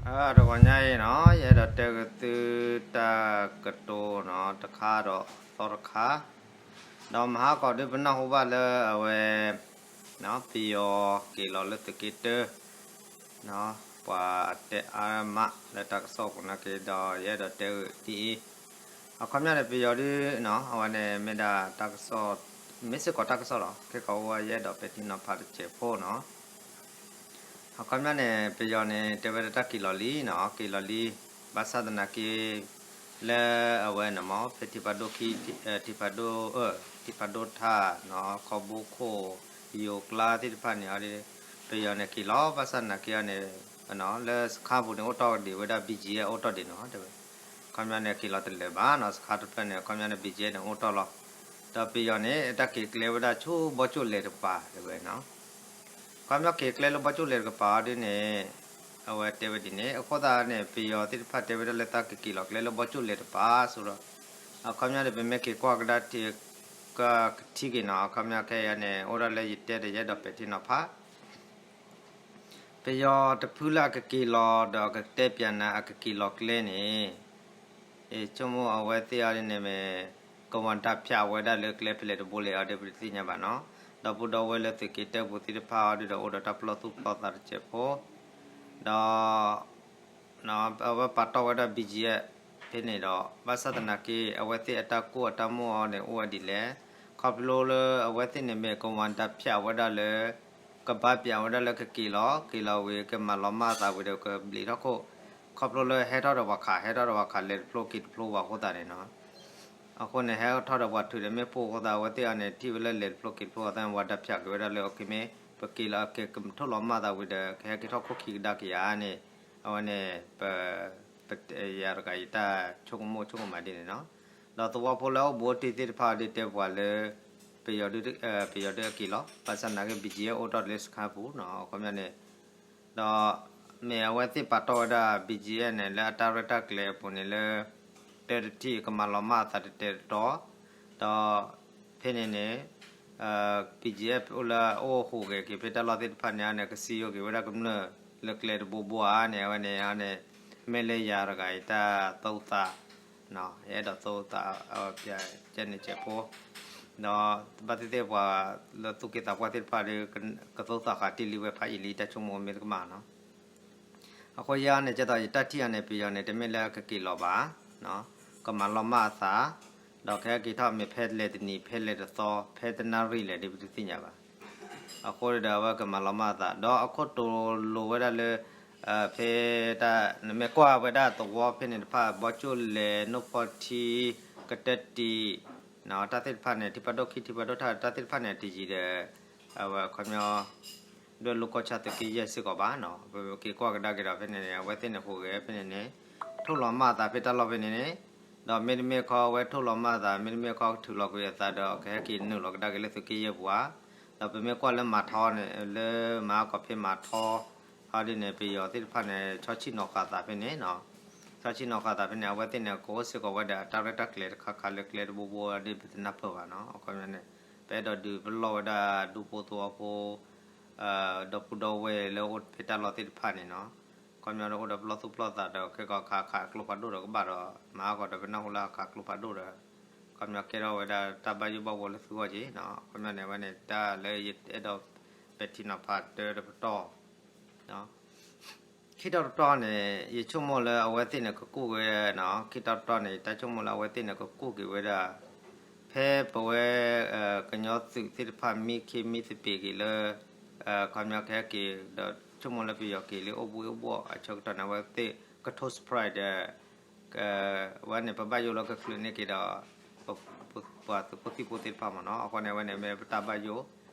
တဂီၤညါအံၤနီၤ ယအဲၣ်ဒိးတဲက့ၤသုတၢ်ကတိၤနီၤ တခါဒီးသီတခါ, ဒီးမဟါကီးဒုးပနၢ်ဟူဘၣ်လၢအဝဲ ပယီၤက့ၤလီၤလၢသုးက့တၢ ပှၤတဲအါမးလၢတၢ်ကစီၣ်ပူၤနာ်က့ ဒီးယအဲၣ်ဒိးတဲဒ်အံၤ, အခီပညီန့ၣ် ပယီၤဒုး အဝဲန့ၣ်မ့ၢ်ဒၣ်တၢ်ကစီၣ်, မ့ၢ်စ့ၢ်ကီးတၢ်ကစီၣ်လီၤ ခဲကီးအိၣ်ဝဲယအဲၣ်ဒိးပဲာ်ထံနီၤဖးတစဲးဖိနီၤ. အခီပညီန့ၣ် ပယီၤန့ၣ် တဲဝဲဒၣ်တၢ်က့ၤလီၤလံနီၤ က့ၤလီၤလံ, ဘၣ်ဆၣ်သနာ်က့ လၢအဝဲန့ၣ်မ့ၢ် ဖဲထံဖးဒိၣ်ခံ, ထံဖးဒိၣ်, ထံဖးဒိၣ်ထၣ်နီၤ ခီဘိခိၣ်, ယိၤကျါသ့ၣ်တဖၣ်န့ၣ် ပယီၤန့ၣ်က့ၤလီၤ ဘၣ်ဆၣ်သနာ်က့န့ၣ် လၢစခါပူၤန့ၣ် အိၣ်တီၢ်ဒံးဝဲဒၣ် ဘံၣ်ကၠံၣ်အဲၣ် အိၣ်တီၢ်ဒံးနီၤ တဲဝဲ, အခီပညီန့ၣ် က့ၤလီၤတလၢာ်ဘၣ်နီၤ စခါတဖျၢၣ်န့ၣ် အခီပညီန့ၣ် ဘံၣ်ကၠံၣ်န့ၣ် အိၣ်တီၢ်လီၤ, ဒီးပယီၤန့ၣ် တၢ်က့ၤကျဲဝဲဒၣ်ဆူဘီကၠိၣ်လဲၤတကပၤ တဲဝဲနီၤ. အခီပညီက့ၤကျဲလၢဘီကၠိၣ်လဲၤတကပၤအီၤဒ်န့ၣ် အဝဲတဲဝဲဒ်န့ၣ် အဃိသတးန့ၣ် ပယီၤသ့ၣ်တဖၣ်တဲဝဲဒၣ်လၢတၢ်ကက့ၤလီၤကျဲလၢဘီကၠိၣ်လဲၤတကပၤ ဆိဒီး အခီပညီန့ၣ် ပမ့ၢ်က့ၤကွၢ်ကဒါ ကထံၣ်က့ၤနီၤ အခီပညီခဲအံၤန့ၣ် အိၣ်ဒၣ်လၢယတဲဒီးယအဲၣ်ဒိးပဲာ်ထံနီၤဖး ပယီၤတဖုလၢအကက့ၤလီၤဒီးအကတဲပၠးနၤအကက့ၤလီၤကျဲန့ၣ် ယဆိကမိၣ်အဝဲသ့ၣ်အီၤဒ်န့ၣ်မ့ၢ် ကဝၤဒၣ်ဖၠးဝဲဒၣ်လၢကျဲဖဲလဲၣ်တဘိလဲၣ်အီၤဒ်ပတသ့ၣ်ညါဘၣ်နီၤ, ဒီပုၢ်ဒီဝဲၢ်လၢသုးက့တၢပူၤသ့ၣ်တဖၣ်အီၤဒ်ဒီးအိၣ်ဒီးတၢ်ပလီၢ်သူၣ်ပလီၢ်သးတစဲးဖိ ဒီး အဝဲပာ်တီၢ်ဝဲဒၣ် ဘံၣ်ကၠံၣ်အဲၣ် ဖဲန့ၣ်ဒီး ဘၣ်ဆၣ်သနာ်က့ အဝဲသ့ၣ်အတၢ်ကိၢ်အတၢ်မိၢ်အီၤန့ၣ် အိၣ်ဝဲဒ်လဲၣ်, ခီဖျိလၢအဝဲသ့ၣ်န့ၣ်မ့ၢ်ကဝၤဒၣ်ဖၠးဝဲဒၣ်လၢ ကဘါပၠးဝဲဒၣ်လၢကက့ၤလီၤ က့ၤလီၤဝံၤ ကမၤလီၤမၢ်အသးဝံၤဒီးကဘျံးထီၣ်ခိၣ်, ခီဖျိလၢဟဲထီၣ်ဒီးပှၤခး ဟဲထီၣ်ဒီးပှၤခးလဲၤတဖျိက့ၤတဖျိဘၣ်အဃိသတးန့ၣ်နီၤ, အဃိန့ၣ် ဟဲထီၣ်ဒီးပှၤထုးဒီးမ့ၣ်ပိၢ်အဃိသတး အဝဲသ့ၣ်အီၤန့ၣ် ထံၣ်ဝဲလၢလဲၤတဖျိက့ၤတဖျိအသးန့ၣ် ဝၤဒၣ်ဖၠးက့ၤဝဲဒၣ်လၢ အကမ့ၢ် ပက့ၤလီၤက့ၤကထိၣ်လီၤမၢ်သးဝံၤဒီး ကဟဲက့ၤထီၣ်ခိၣ်ခံကဒါက့ၤဧါန့ၣ်, အဝဲန့ၣ် ပ ပယၤတဂၤအံၤတၢ်ဆိကမိၣ်ဆိကမးဒ်န့ၣ်နီၤ, ဒီးသဝီဖိလၢအအိၣ်ဘူးအိၣ်တံၢ်သ့ၣ်တဖၣ်အီၤဒ်တဲပှၤလၢ ပယီၤဒုးအက့ၤလီၤ ဘၣ်ဆၣ်သနာ်က့ ဘံၣ်ကၠံၣ်အဲၣ် အိၣ်တီၢ်လၢစခါပူၤနီၤ အခီပညီန့ၣ်, ဒီးမ့ၢ်အဝဲသ့ၣ်ပာ်တီၢ်ဝဲဒၣ် ဘံၣ်ကၠံၣ်အဲၣ် န့ၣ် လၢအတၢ်ရဲၣ်တၢ်ကျဲၤအပူၤန့ၣ်လၢ တၢတထံၣ်ကမၤလီၤမၢ်အသးတတဲာ်တတီၤ, ဒီး ဖဲန့ၣ်န့ၣ် ဘံၣ်ကၠံၣ်အဲၣ် အိၣ်လၢအအိၣ်ဟူးဂဲၤက့ၤဖဲတၢ်လီၢ်သ့ၣ်တဖၣ်န့ၣ်န့ၣ် ကစံယိၣ်က့ၤဝဲဒၣ်ကမျၢၢ်လၢကျဲတဘိဘိဧါန့ၣ် အဝဲန့ၣ်န့ၣ် မ့ၢ်လၢယၤတဂၤအံၤတၢ်သူၣ်သး, ယအဲၣ်ဒိးသူၣ်သး ကဲန့ၣ်စဲးဖိ, ဒီးဘၣ်သ့ၣ်သ့ၣ်ပှၤလၢသူၣ်က့သးပှၢ်သ့ၣ်တဖၣ်ဒီး ကသူၣ်သးဃာ်တ့ၢ်လံဝဲဖးယံာ်လံ တၢ်ဆိကမိၣ်မ့ၢ်တကမၣ်နီၤ အဃိယၤန့ၣ် ကဲသိးယတၢ်ထံၣ်အီၤန့ၣ် ပယီၤန့ၣ် တမ့ၢ်လၢအကက့ၤလီၤဘၣ်, ကမၤလီၤမၢ်အသး, ဒီးကဟဲက့ၤထီၣ်မ့ၢ်ဖဲလဲၣ်တနံၤ ဖဲလဲၣ်တသီ ဖဲတနၣ်ရံၣ်လဲၣ်ဒီး ပတသ့ၣ်ညါဘၣ်. အဃိဒီးအဝဲကမၤလီၤမၢ်အသး ဒီးအခိၣ်တိၤလိာ်ဝဲဒၣ်လၢ ဖဲတၢ် နမ့ၢ်ကွၢ်ဝဲဒၣ်သဝီဖဲန့ၣ်တဖၣ် ဘီကၠိၣ်လဲၤ နိၣ်ဖီထံ ကတၢတံး တၢ်သ့ၣ်တဖၣ်န့ၣ် ထံဖးဒိၣ်ခံ ထံဖးဒိၣ်ထၣ် တၢ်သ့ၣ်တဖၣ်န့ၣ် တယံၤဒီး အဝဲခီပညီ ဒွဲၣ်လိၤကီၢ်ဆၣ်သုးက့ယဲၢ်စ့ၢ်ကီးဘၣ်နီၤ ပက့ၤကွၢ်ကဒါက့ၤဒီးဖဲန့ၣ်န့ၣ် အဝဲသ့ၣ်န့ၣ်ဟူးဂဲၤဖဲန့ၣ်န့ၣ် ထိၣ်လီၤမၢ်အသးဖဲတၢ်လီၢ်ဖဲန့ၣ်န့ၣ်, ဒီးမ့တမ့ၢ်ခီအဝဲထိၣ်လီၤမၢ်အသး မ့တမ့ၢ်ခီကထုးလီၤကွံာ်အသးဒီး ကဟဲက့ၤနုာ်လီၤကဒါက့ၤလၢသုးက့ယဲၢ်ပူၤဧါ, ဒီးပမ့ၢ်ကွၢ်လၢမၤထီန့ၣ် လၢမၤဟးကီၢ်ဖဲမၤထီ ဟီဒ်န့ၣ် ပယီၤသ့ၣ်တဖၣ်န့ၣ် ဆီဆံၣ်နီၤဃာ်သးဖဲန့ၣ်နီၤ, ဆီဆံၣ်နီၤဃာ်သးဖဲန့ၣ် အဝဲသ့ၣ်န့ၣ် ကအိၣ်စ့ၢ်ကီးဝဲဒီးတၢ်ရဲၣ်တၢ်ကျဲၤတခါခါလၢကျဲတဘိဘိဒ်ပတနၢ်ပၢၢ်ဘၣ်နီၤ အခီပညီန့ၣ် ပအဲၣ်ဒိးဒုးပလီၢ်ဝဲဒၣ်ဒူဖိသဝီဖိ ဒီပုၢ်ဒီဝဲၢ်လၢအိၣ်ဖဲတၢ်လီၢ်သ့ၣ်တဖၣ်န့ၣ်နီၤ, ခီပညီဒီးအိၣ်ဒီးပလီၢ်သူၣ်ပလီၢ်သးဒီး ခဲကီးခးခးကျိဖးဒိၣ်ဒီးကဘၣ်ဒီး မၤဟးဂီၤဒီးပနၢ်ဟူလၢအခးကျိဖးဒိၣ်ဒီး ခီပညီကဲထီၣ်ဝဲဒၣ်တၢ်ဘၣ်ယိၣ်ဘၣ်ဘှီလၢသုဂီၢ်က့ၤနီၤ, ခီပညီန့ၣ် အဝဲန့ၣ်တၢ်လၢယအဲၣ်ဒိးပဲာ်ထံနီၤဖးတၢတပတီၢ် ခံတီၤတတီၤန့ၣ် ယဆိကမိၣ်လၢအဝဲသ့ၣ်န့ၣ်ကကူၣ်က့ၤဝဲဒၣ်နီၤ, ခံတီၤတတီၤန့ၣ် ယတၢ်ဆိကမိၣ်လၢအဝဲသ့ၣ်န့ၣ်ကကူၣ်က့ၤဝဲဒၣ် ဖဲပဝဲ ကညီသုးသ့ၣ်တဖၣ်မံခ့မံသပ့ၤက့ၤလၢ ခီပညီကဟဲက့ၤဒီး ဆိကမိၣ်လၢပယီၤက့ၤလံအိၣ်ဘှံးအိၣ်ဘှီၣ်အဆၢကတီၢ်န့ၣ် အဝဲသ့ၣ်ကထိ surprise ဒီး ဝဲန့ၣ် ပဘၣ်ယိၣ်လၢကချုးန့ၢ်က့ၤဒီး ပှၤသုးဖိသံၣ်ဖိသ့ၣ်တဖၣ်မ့ၢ်နီၤ, အဃိန့ၣ် အဝဲန့ၣ်မ့ၢ်ပတၢ်ဘၣ်ယိၣ်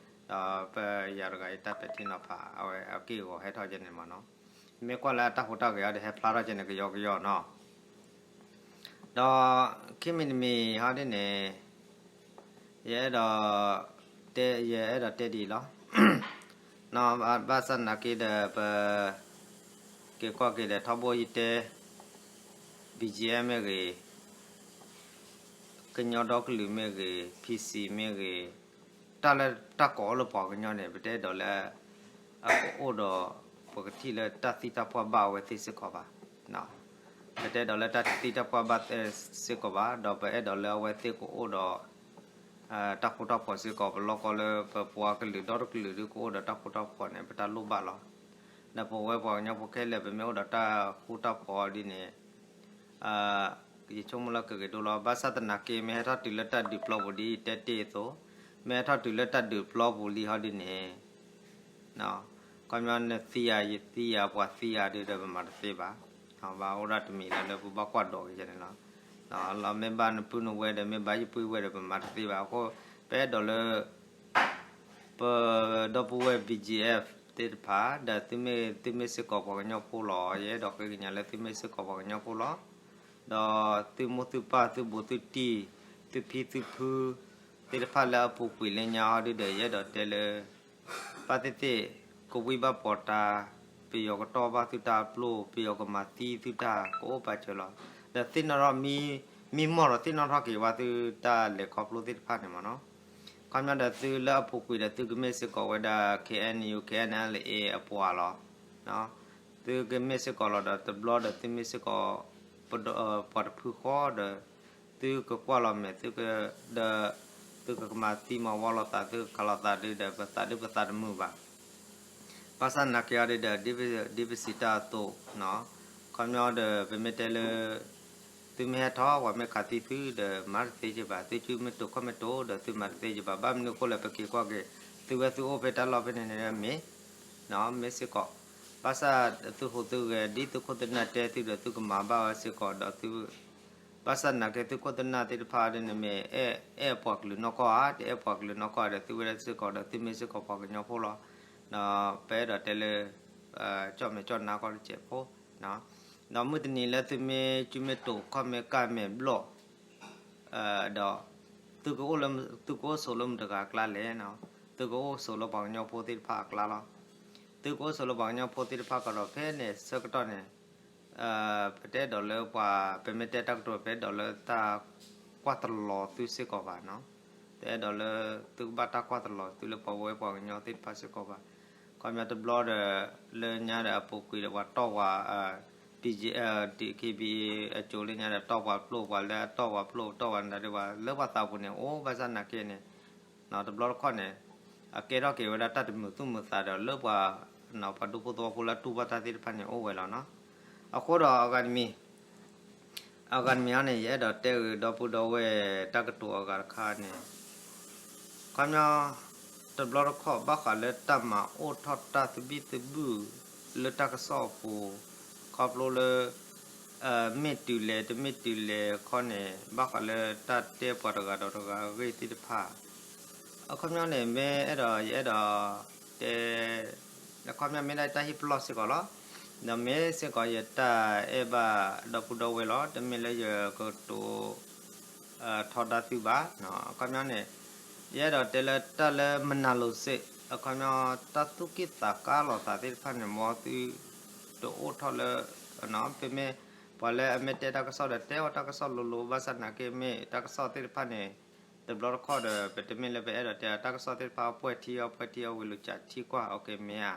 ဒီးပယၤတဂၤအံၤတၢ်ပဲာ်ထံနီၤဖး အဝဲအက့ၢ်အဂီၤဟဲထီၣ်ကဲန့ၣ်မ့ၢ်နီၤ, မ့ၢ်ကွၢ်လၢအတၢ်ဟူးတၢ်ဂဲၤအီၤဒီး ဟဲဖျါထီၣ်ကဲန့ၣ် ကယီကယီနီၤ, ဒီးခံမံၤတမံၤဟီဒ်န့ၣ် ယအဲၣ်ဒိး တဲ ယအဲၣ်ဒိးတဲဒ်အံၤလီၤ. ဘၣ်ဆၣ်သနာ်က့ဒီး ပ က့ၤကွၢ်က့ၤဒီးထီဘိယတဲ BGF မ့ၢ်ဂ့ၤ, ကညီဒီကလုာ်မ့ၢ်ဂ့ၤ, PC မ့ၢ်ဂ့ၤ, တၢ်လၢတၢ်ကိးအိၣ်လၢပှၤကညီန့ၣ် ပတအဲၣ်ဒိးလၢ အကအိၣ်ဒီး ပကထံၣ်လၢတၢ်သံတၢ်ပှၢ်ဘၣ်အဝဲသ့ၣ်စ့ၢ်ကီးဘၣ်. ပတအဲၣ်ဒိးလၢတၢ်သံတၢ်ပှၢ်ဘၣ်စ့ၢ်ကီးဘၣ်, ဒီးပအဲၣ်ဒိးလၢအဝဲသ့ၣ်ကအိၣ်ဒီး တၢ်ဃူတၢ်ဖိးစ့ၢ်ကီး, ပလီၢ်ကီၢ်လၢပပှၤကလုာ်ဒီတကလုာ်ဒုးကအိၣ်ဒီးတၢ်ဃူတၢ်ဖိးန့ၣ် ပတၢ်လိၣ်ဘၣ်လီၤ. ဒီးပဝဲပှၤကညီဖိခဲလၢာ် ပမ့ၢ်အိၣ်ဒီးတၢ်ဃူတၢ်ဖိးဒ်န့ၣ် ယဆိကမိၣ်လၢကဂ့ၤဒိၣ်လီၤ. ဘၣ်ဆၣ်သနာ်က့ မ့ၢ်ဟဲထီၣ်တုၤလၢတၢ်ဒုးပျီပူၤဒ်ယတဲတ့ၢ်အသိး, မ့ၢ်ဟဲထီၣ်တုၤလၢတၢ်ဒုးပျီပူၤလံဟီဒ်န့ၣ် ခီပညီနသံဧါ ယသံဧါ ပှၤသံဧါဒုးဒီး ပမၤတသ့ဘၣ်. ဘၣ်အိၣ်ဒၣ်တမံၤလၢလၢပဘၣ်ကွၢ်ဒိးက့ၤန့ၣ်လီၤ. လီၤမ့ၢ်ဘၣ်နပုၢ်နဝဲၢ်ဒီး မ့ၢ်ဘၣ်ယပုၢ်ယဝဲၢ်ဒီး ပမၤတသ့ဘၣ်. အဃိ ပအဲၣ်ဒိးလၢ ပဒီပုၢ်ဝဲၢ် ဘံၣ်ကၠံၣ်အဲၣ် သ့ၣ်တဖၣ် ဒီးသုမ့ၢ် သုမ့ၢ်စ့ၢ်ကီးပှၤကညီဖိလီၤ. ယအဲၣ်ဒိးဃ့ကညးလၢသုမ့ၢ်စ့ၢ်ကီးပှၤကညီဖိလီၤ. ဒီးသုမိၢ်သုပၢ် သုဘူးသုတံၢ် သုဖံသုဖု သ့ၣ်တဖၣ်လၢအပူၤကွံာ်လၢညါဟီဒုးဒီး ယအဲၣ်ဒိးတဲလၢ ဘၣ်သ့ၣ်သ့ၣ် ကဝံဘၣ်ပီးတၢ် ပယီၤကတီၢ်ဘၣ်သုတၢ်အပျိၢ် ပယီၤကမၤသံသုတၢ်ကအိၣ်ပာ်စၢၤလီၤ. ဒီးသ့ၣ်နီၣ်ထီၣ်မံ မံမီၢ်ဒီးသ့ၣ်နီၣ်ထီၣ်က့ၤဝဲသုတၢ်လဲၤခီဖျိသ့ၣ်တဖၣ်န့ၣ်မ့ၢ်နီၤ. ခီပညီဒီးသုလၢအပူၤကွံာ်ဒီး သုကမ့ၢ်စ့ၢ်ကီးဝဲဒၣ် ခ့ၣ်အဲၣ်ယူၣ် ခ့ၣ်အဲၣ်ယူၣ် အပှၤလီၤ. သုကမ့ၢ်စ့ၢ်ကီးလီၤဒီး တဘျီဒီးသုမ့ၢ်စ့ၢ်ကီး ပှၤတဖုဃီဒီး သုကကွၢ်လီၤမဲာ် သုက ဒီး သုကကမၤသံမၤဝီလိာ်သး သုကခးလိာ်သးဒုးဒီး ပသးဒုးပသးတမုာ်ဘၣ်. ဘၣ်ဆၣ်သနာ်က့အီၤဒုးဒီး ဒ်ပစံးတၢ်အသိး ခီပညီဒီး ပမ့ၢ်တဲလၢ သုမ့ၢ်ဟဲထီၣ် ပှၤမ့ၢ်ခးသံသုဒီး မၤတသ့က့ဘၣ်. သုကမ့ၢ်တိာ်ခီၣ်မ့ၢ်တိာ်ဒီး သုမၤတသ့က့ဘၣ်. ဘၣ်မနုၤအဃိလဲၣ် ပက့ၤကွၢ်က့ၤ သုဝဲသုအိၣ်ဖဲတၢ်လီၢ်ဖဲန့ၣ်န့ၣ်မ့ၢ် မ့ၢ်စ့ၢ်ကီး ဘၣ်ဆၣ်သုဟူးသုဂဲၤ ဒ်သုခိၣ်သုနၢ်တဲသုဒီး သုကမၤဘၣ်ဝဲစ့ၢ်ကီးဒီးသု ဘၣ်ဆၣ်သနာ်က့ သုခိၣ်သုနၢ်သ့ၣ်တဖၣ်ဒ်န့ၣ်မ့ၢ် အဲၣ်အဲၣ်ပှၤကလုာ်နီၢ်ကီၢ်ဧါ, တအဲၣ်ပှၤကလုာ်နီၢ်ကီၢ်ဧါဒီး သုဝဲဒၣ်စ့ၢ်ကီးဒီး သုမ့ၢ်စ့ၢ်ကီးပှၤကညီဖိလီၤ. ဒီးပအဲၣ်ဒိးတဲလၢ ကၠီၣ်မဲာ်ကၠီၣ်နါကီၢ်တစဲးဖိ, ဒီးမုၢ်တနံၤလၢသုမ့ၢ်စုမ့ၢ်တိာ်ခီၣ်မဲာ်ကၢ်မဲာ်ဘျီၣ် ဒီး သုကအိၣ်လၢ သုကအိၣ်ဆိးလၢမတၤတဂၤအကျါလဲၣ်, သုကအိၣ်ဆိးလၢပှၤကညီဖိသ့ၣ်တဖၣ်အကျါလီၤ. သုကအိၣ်ဆိးလၢပှၤကညီဖိသ့ၣ်တဖၣ်ကဒီး ဖဲန့ၣ်ဆၢကတီၢ်န့ၣ် ပတအဲၣ်ဒိးလၢပှၤ ပမ့ၢ်တဲတၢ်ကတိၤ ပအဲၣ်ဒိးလၢတၢ်ကွၢ်တလီၤသုစ့ၢ်ကီးဘၣ်နီၤ. တအဲၣ်ဒိးလၢ သုကဘၣ်တၢ်ကွၢ်တလီၤသုလၢပှၤဝဲပှၤကညီသ့ၣ်တဖၣ်စ့ၢ်ကီးဘၣ်. ခီပညီတဘျီဒီး လၢညါဒီးအပူၤကွံာ်ဒီးပှၤတီၢ်ပှၤ ပ DKBA အစိၤလၢညါဒီးတီၢ်ပှၤပျိၢ် ပှၤလၢအတီၢ်ပှၤပျိၢ်တီၢ်ပှၤနတၢ်ဒုးပှၤ လၢပှၤသးပူၤန့ၣ် အိၣ်ဘၣ်ဆၣ်သနာ်က့န့ၣ် တဘျီတခီၣ်န့ၣ် အကဲထီၣ်က့ၤဝဲဒၣ်တၢ်တမုာ်သူၣ်မုာ်သးဒီးလၢပှၤ ပှၤဒူဖိသဝီဖိလၢအတူၢ်ဘၣ်တၢ်သ့ၣ်တဖၣ်န့ၣ် အိၣ်ဝဲလီၤနီၤ. အဃိဒီးအဂၤတမံၤ အဂၤတမံၤအံၤန့ၣ် ယအဲၣ်ဒိးတဲဂ့ၤဒီပုၢ်ဒီဝဲၢ်တၢ်ကတိၤအဂၤတခါန့ၣ် ခီပညီ တဘျီတခီၣ်ဘၣ်ဃးလၢတၢ်မၤအိၣ်ထီၣ်တၢ်သဘံၣ်သဘုၣ် လၢတၢ်ကစီၣ်အပူၤ ခီဖျိလၢ မ့ၢ်တုၤလဲၤတမ့ၢ်တုၤလဲၤခီန့ၣ် ဘၣ်ဃးလၢတၢ်တဲပှၤတဂၤဒီးတဂၤအဂ့ၢ်သ့ၣ်တဖၣ် အခီပညီန့ၣ် မ့ၢ်အဲၣ်ဒိး ယအဲၣ်ဒိးတဲ အခီပညီမ့ၢ်ဒၣ်တၢ်ဟ့ၣ်ပလီၢ်စ့ၢ်ကီးလီၤ. ဒီးမ့ၢ်စ့ၢ်ကီးယတၢ်အဲၣ်ဘၣ်ဒီပုၢ်ဒီဝဲၢ်လီၤ. တမ့ၢ်လၢယကတိၤ ထီဒါသုဘၣ်. အခီပညီန့ၣ် ယအဲၣ်ဒိးတဲလၢတၢ်လၢမနၤလိၤစ့ၢ် အခီပညီ တၢ်သူၣ်က့ၣ်သးကါလိာ်သးသ့ၣ်တဖၣ်န့ၣ် မ်သုတအိၣ်ထီၣ်လၢ ပမ့ၢ် ပှၤလၢအမ့ၢ်တဲတၢ်ကစီၣ်ဒီး တဲအီၤတၢ်ကစီၣ်လိၤလိၤ ဘၣ်ဆၣ်သနာ်က့မ့ၢ်တၢ်ကစီၣ်သ့ၣ်တဖၣ်န့ၣ် တဘျီတခီၣ်ဒီး ပတမ့ၢ်လၢပအဲၣ်ဒိးတဲတၢ်ကစီၣ်သ့ၣ်တဖၣ် ပှဲၤထံအီၤ ပှဲၤထံအီၤ ဝံၤလူၤကးထံကွၢ် အက့မ့ၢ်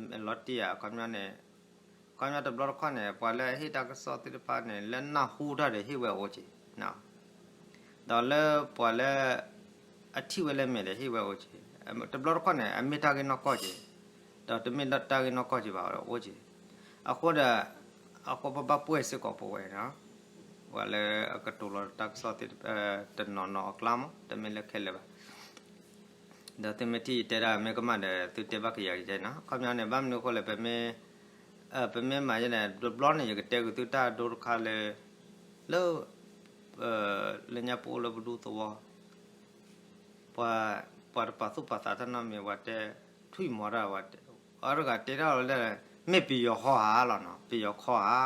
ဧါ လီၤတံၢ်ဧါ အခီပညီန့ၣ် ခီပညီတဘျီတခီၣ်န့ၣ် ပှၤလၢအဟ့ၣ်တၢ်ကစီၣ်သ့ၣ်တဖၣ်န့ၣ် လၢနၢ်ဟူတၢ်ဒီးဟ့ၣ်ဝဲအိၣ်က့ၤ ဒီးလၢပှၤလၢ အထံၣ်ဝဲလၢမဲာ်ဒီးဟ့ၣ်ဝဲအိၣ်က့ၤ တဘျီတခီၣ်န့ၣ် အမ့ၢ်တၢ်ဂ့ၢ်နီၢ်ကီၢ်က့ၤ ဒီးတမ့ၢ်တၢ်ဂ့ၢ်နီၢ်ကီၢ်က့ၤဘၣ်အိၣ်က့ၤ အဃိဒီး အဃိပဘၣ်ပှဲၤစ့ၢ်ကီးပဝဲ ပှၤလၢအကတိၤလီၤတၢ်ကစီၣ်သ့ၣ်တဖၣ် တနီၤနီၤအကျါမး တမ့ၢ်လၢခဲလၢာ်ဘၣ် ဒီးသုမ့ၢ်ထံၣ်ယတဲဒၣ်မ့ၢ်ကမၣ်ဒီး သုတဲဘၣ်ကယၤကယဲနီၤ ခီပညီန့ၣ် ဘၣ်မနုၤအဃိလဲၣ် ပမ့ၢ် ပမ့ၢ်မၤယဲန့ၣ် တဘျီန့ၣ် ယကတဲက့ၤသုတၢ်ဒိတခါလၢ လၢ လၢညါပအိၣ်လၢပဒူသဝီ ပှၤ ပှၤတပာ်သူၣ်ပာ်သးတၢ်နီတမံၤ ပှၤတဲ ထွံၣ်မီၤတၢ် အီၤတဂၤတဲတၢ်လီၤလၢ မ့ၢ်ပယီၤဟီဧါလီၤနီၤ ပယီၤခီဧါ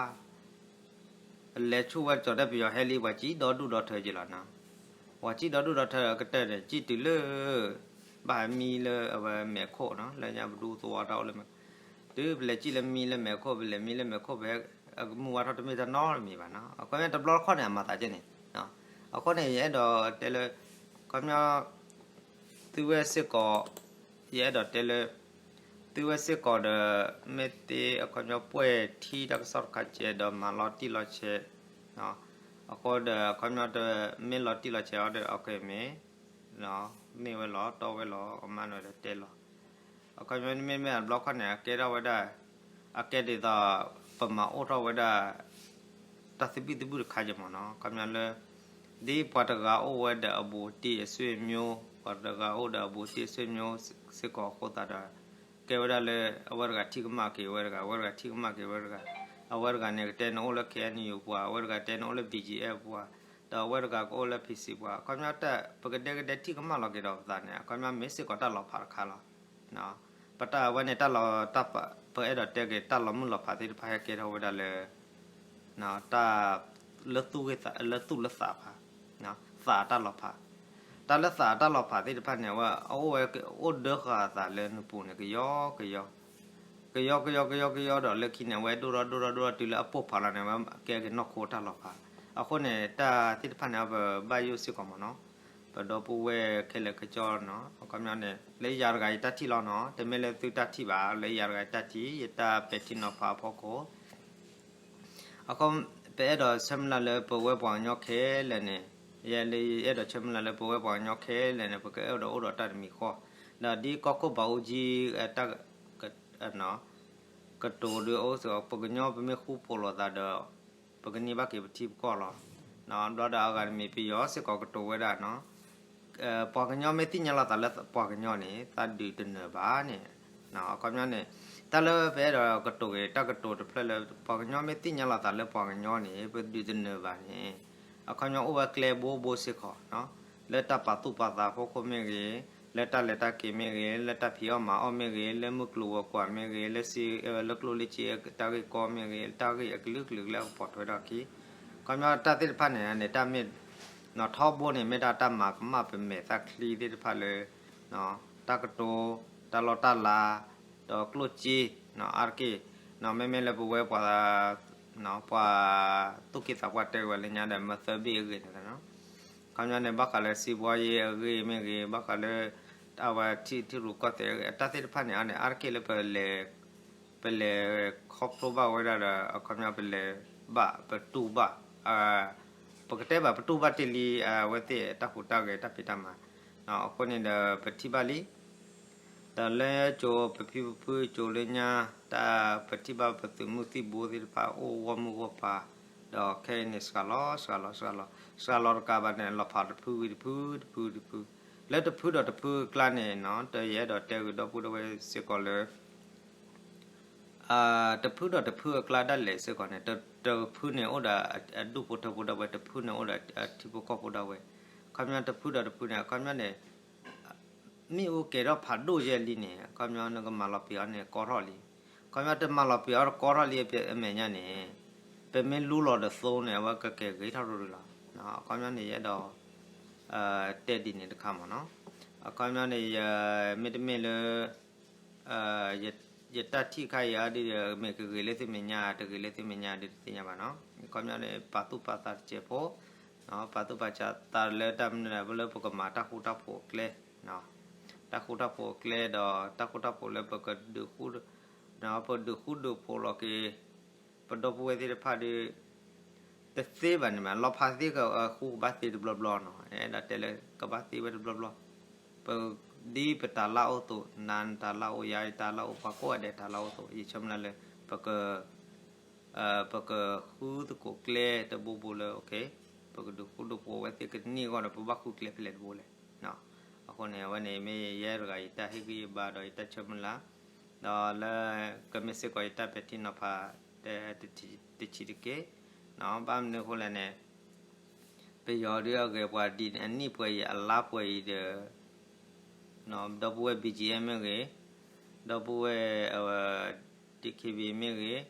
လဲၤဆူဝဲကၠီၤတဲပယီၤဟဲလံ ပှၤစံၣ်ဒီဒူၣ်ဒီထၢက့ၤလီၤနီၤ ပှၤစံၣ်ဒီဒူၣ်ဒီထၢကတၢၢ်န့ၣ် စံၣ်တုၤလၢ ဘၣ်ဟးမံလၢအဝဲမဲာ်ခိၣ်နီၤ လၢညါပဒူသဝီတၢ်အိၣ်လၢမဲာ် တုၤပလဲၤစံၣ်လၢမံလၢမဲာ်ခိၣ် ပလဲၤမံလၢမဲာ်ခိၣ် ပဟဲ အကမူဝါထီၣ်တမ့ၢ်တၢ်နီတမံၤဘၣ်နီၤ အခီပညီတဘျီတခီၣ်န့ၣ် အမၤသးကဲန့ၣ် အဃိန့ၣ် ယအဲၣ်ဒိးတဲလၢ ခီပညီ သုဝဲစ့ၢ်ကီး ယအဲၣ်ဒိးတဲလၢ သုဝဲစ့ၢ်ကီးဒီး မ့ၢ်သ့အခီပညီပှဲၤထံတၢ်ကစီၣ်တခါကဲဒီးမၤလီၤတံၢ်လီၤဆဲး, အဃိဒီးအခီပညီတမ့ၢ်လီၤတံၢ်လီၤဆဲးအီၤဒီး အကမ့ၢ် မ့ၢ်ဝဲလီၤတီဝဲလီၤ အမါန့ၣ်ဒီးတဲလီၤ. အခီပညီမ့မ့ၢ်အဘျီခီန့ၣ် အကဲထီၣ်ဝဲဒၣ် အကဲဒ်သိး ပမၤအိၣ်ထီၣ်ဝဲဒၣ် တၢ်သဘံၣ်သဘုၣ်တခါကဲမ့ၢ်နီၤ အခီပညီလၢ ဒ်ပှၤတဂၤအိၣ်ဝဲဒီးအဘူးတံၢ်အဆွေမျိုး ပှၤတဂၤအိၣ်ဒီးအဘူးတံၢ်အဆွေမျိုးစ့ၢ်ကီးအဃိသတးဒီး ကဲဝဲဒၣ်လၢ အဝဲတဂၤထံၣ်ကမၣ်က့ၤဝဲတဂၤ အဝဲတဂၤထံၣ်ကမၣ်က့ၤဝဲတဂၤ, အဝဲတဂၤန့ၣ်ကတဲနအိၣ်လၢ K N U ပှၤ အဝဲတဂၤတဲနအိၣ်လၢ B G F ပှၤ, ဒီးအဝဲတဂၤကအိၣ်လၢ P C ပှၤ အခီပညီတၢ် ပကဒဲကဒဲထံၣ်ကမၣ်လီၤက့ၤဒီးပသးန့ၣ် အခီပညီမ့ၢ်စ့ၢ်ကီးတၢ်လီၤဖးတခါလီၤ. ပတၢ်ဝဲန့ၣ်တၢ်လီၤတၢ်ပ ပအဲၣ်ဒိးတဲက့ၤတၢ်လီၤမုၢ်လီၤဖးသ့ၣ်တဖၣ်ဟဲကဲထီၣ်ဝဲဒၣ်လၢ တၢ် လၢသူၣ်လၢသးဖး, သးတၢ်လီၤဖး, တၢ်လၢသးတၢ်လီၤဖးသ့ၣ်တဖၣ်န့ၣ် အဝဲအအိၣ်ဝဲအိၣ်ဒၢဃာ်အသးလၢနပူၤန့ၣ် ကယီကယီ ကယီကယီကယီကယီဒီးလၢခံန့ၣ် အဝဲဒိၣ်ထီၣ်ဒိၣ်ထီၣ်ဒိၣ်ထီၣ်တုၤလၢအပိၢ်ဖးလီၤန့ၣ် အဝဲကဲက့ၤနီၢ်ခိတၢ်လီၤဖး, အဃိန့ၣ် တၢ်သ့ၣ်တဖၣ်န့ၣ် ပဘၣ်ယိၣ်စ့ၢ်ကီးမ့ၢ်နီၤ, ပဒီပုၢ်ဝဲၢ်ခဲလၢာ်ခဲဆ့နီၤ အခီပညီန့ၣ် လၢယၤတဂၤယတၢ်ထံၣ်လီၤနီၤ တမ့ၢ်လၢသုတၢ်ထံၣ်ဘၣ် လၢယၤတဂၤယတၢ်ထံၣ် ယတၢ်ပဲာ်ထံနီၤဖးအဖီခိၣ် အဃိ ပအဲၣ်ဒိးဆၢမုၢ်လၢ်လၢပဝဲပှၤကညီခဲလၢာ်န့ၣ်, ယဲလၢယအဲၣ်ဒိးဆၢမုၢ်လၢ်လၢပဝဲပှၤကညီခဲလၢာ်န့ၣ် ပကအဲၣ်ဒိးအိၣ်ဒီးတၢ်တမံၤဃီ, ဒီးဒ်ကီၢ်ခိၣ်ဘးအူကၠံ တၢ် ကတိၤဒ်အိၣ်စ့ၢ်ကီး ပှၤကညီပမ့ၢ်ဃူဖိးလိာ်သးဒီး ပကန့ၢ်ဘၣ်က့ၤပထံပကီၢ်လီၤ. ဘျီဒီးအဂၤတမံၤပယီၤစ့ၢ်ကီးကတိၤဝဲဒၣ် ပှၤကညီမ့ၢ်သ့ၣ်ညါလီၤသးလၢပှၤကညီန့ၣ် သးဒုးတနၢၤဘၣ်န့ၣ်, အခီပညီန့ၣ် တၢ်လၢပအဲၣ်ဒိးကတိၤက့ၤ တၢ်ကတိၤတဖျၢၣ်လၢ ပှၤကညီမ့ၢ်သ့ၣ်ညါလီၤသးလၢပှၤကညီန့ၣ် ပဒုးတနၢၤဘၣ်န့ၣ်, အခီပညီအိၣ်ဝဲကျဲဘိဘိစ့ၢ်ကီး လၢတၢ်ပာ်သူၣ်ပာ်သးဖီခိၣ်မ့ၢ်ဂ့ၤ, လၢတၢ်လဲၤတၢ်က့ၤမ့ၢ်ဂ့ၤ, လၢတၢ်ဖံးအီၣ်မၤအီၣ်မ့ၢ်ဂ့ၤ, လၢမုၢ်ကျိၤဝဲၤကွာ်မ့ၢ်ဂ့ၤ, လၢစ့ လၢကျိၣ်လၢစ့တၢ်ဂ့ၢ်ကီမ့ၢ်ဂ့ၤ, တၢ်ဂ့ၢ်အကလုာ်ကလုာ်လၢအကပိာ်ထွဲထီၣ်အခံ, အခီပညီတၢ်သ့ၣ်တဖၣ်န့ၣ်န့ၣ် တၢ်မ့ၢ် ထီဘိန့ၣ် မ့ၢ်ဒၣ်တၢ်မၤကမၣ်ပမဲာ်သၣ်ချံသ့ၣ်တဖၣ်လၢ တၢ်ကတိၤ, တၢ်လီၢ်တၢ်လၤ, ဒီးကျိၣ်စ့, အါတက့ၢ်, မ့မ့ၢ်လၢပဝဲပှၤ ပှၤသူၣ်က့သးပှၢ်တဲဝဲလၢညါဒီး မၢသၢဘ့ၣ်အဂ့ၢ်န့ၣ်လီၤ. အခီပညီန့ၣ် ဘၣ်ဃးလၢစံးဘှီယ့အဂ့ၢ်မ့ၢ်ဂ့ၤ, ဘၣ်ဃးလၢ အဝဲထံထံရူၢ်ကီၢ်သဲးအဂ့ၢ် အတၢ်သ့ၣ်တဖၣ်န့ၣ်န့ၣ် အါတက့ၢ်လၢ ပလဲၤခီဖျိဘၣ်ဝဲဒၣ်ဒီး အခီပညီပလဲၤဘၣ်ပတူၢ်ဘၣ်, ပကတဲဘၣ်ပတူၢ်ဘၣ်တ့ၢ်လံ အဝဲသ့ၣ်တၢ်ဟူးတၢ်ဂဲၤတၢ်ဖံးတၢ်မၤ, အဃိန့ၣ်ဒီးပထံၣ်ဘၣ်လံ ဒီးလၢကၠိပဖံပဖုကၠိလၢညါ တၢ်ပထံၣ်ဘၣ်ပသုးမုၢ်သံၣ်ဘိသ့ၣ်တဖၣ်အိၣ်ဂီၢ်မုၢ်ဂီၢ်ပၤ, ဒီးခဲအံၤန့ၣ် စှၤလီၤ စှၤလီၤ စှၤလီၤ, စှၤလီၤတကးဘၣ်န့ၣ် လီၤဖးတဖုဝံၤတဖု တဖုတဖု, လၢတဖုဒီးတဖုအကျါန့ၣ် တယအဲၣ်ဒိးတဲဂ့ၤဒီပုၢ်ဒီဝဲၢ်စ့ၢ်ကီးလၢ တဖုဒီးတဖုအကျါဒၣ်လဲာ်စ့ၢ်ကီးန့ၣ် တဖုန့ၣ်အိၣ်ဒီးအဒူၣ်ဖိထၢဖိဒၣ်ဝဲ တဖုန့ၣ်အိၣ်ဒီးအထံဖိကီၢ်ဖိဒၣ်ဝဲ, အခီပညီတဖုဒီးတဖုန့ၣ် အခီပညီန့ၣ် မ့ၣ်အူကဲၤထီၣ်ဖးဒိၣ်ယဲၢ်လံန့ၣ် အခီပညီနကမၤလီၤပံာ်အီၤန့ၣ်ကီထီၣ်လံ, အခီပညီတမၤလီၤပံာ်အီၤတကီထီၣ်လံအမဲာ်ညါန့ၣ် ပမ့ၢ်လူလီၤဒီးသိန့ၣ် အဝဲကကဲၤဂ့ၤထီၣ်ရူၤရူၤလီၤ, အခီပညီန့ၣ်ယအဲၣ်ဒိး တဲဒ်န့ၣ်တခါမ့ၢ်နီၤ, အခီပညီန့ၣ် မ့တမ့ၢ်လၢ ယတၢ်ထံၣ်ခါအံၤအါဒ်ဒီး မ့ၢ်ကဂ့ၤလၢသုမဲာ်ညါ တဂ့ၤလၢသုမဲာ်ညါဒ်တသ့ၣ်ညါဘၣ်နီၤ, အခီပညီန့ၣ် ပာ်သူၣ်ပာ်သးတစဲးဖိ, ပာ်သူၣ်ပာ်သးလၢတၢ်မနုၤလၢပကမၤတၢ်ဃူတၢ်ဖိးအကျဲ, တၢ်ဃူတၢ်ဖိးအကျဲဒီး တၢ်ဃူတၢ်ဖိးလၢပကဒုးဃူ ပဒုးဃူဒုးဖိးလီၤက့ၤ ပဒီပုၢ်ဝဲၢ်သ့ၣ်တဖၣ်ဒီး တသ့ဘၣ်န့ၣ်မး လီၤဖးသ့ဃူကဘၣ်သ့တဘျီဘျီနီၤ, အဲၣ်ဒိးတဲလၢကဘၣ်သ့ဝဲတဘျီဘျီ, ပ ဒ်ပတၢ်လၢ်အိၣ်အသိး နၤနတၢ်လၢ်အိၣ် ယၤတၢ်လၢ်အိၣ် ပှၤကိးဂၤဒဲးတၢ်လၢ်အိၣ်အသိး ယဆၢမုၢ်လၢ်လၢ ပက ပကဃုသကိးကျဲတဘိဘိလၢ ပကဒုးဃူဒုးဖိးဝဲသ့ၣ်ကန့ၢ်အဂီၢ်ဒီး ပဘၣ်ဃုကျဲဖဲလဲၣ်တဘိလဲၣ်. အဃိန့ၣ် အဝဲန့ၣ်မ့ၢ်ယဲတဂၤယတၢ်ဟ့ၣ်ဂံၢ်ဟ့ၣ်ဘါဒီးယတၢ်ဆၢမုၢ်လၢ်, ဒီးလၢကမ့ၢ်စ့ၢ်ကီးယတၢ်ပဲာ်ထံနီၤဖး တထံၣ်တက့ၢ်, ဘၣ်မနုၤအဃိလဲၣ်န့ၣ် ပယီၤဒုးအဂဲၤပှၤဒ်အနံၣ်ပှဲၤအံၤအလါပှဲၤအံၤဒီး ဒီပုၢ်ဝဲၢ် B G M မ့ၢ်ဂ့ၤ, ဒီပုၢ်ဝဲၢ် DKB မ့ၢ်ဂ့ၤ,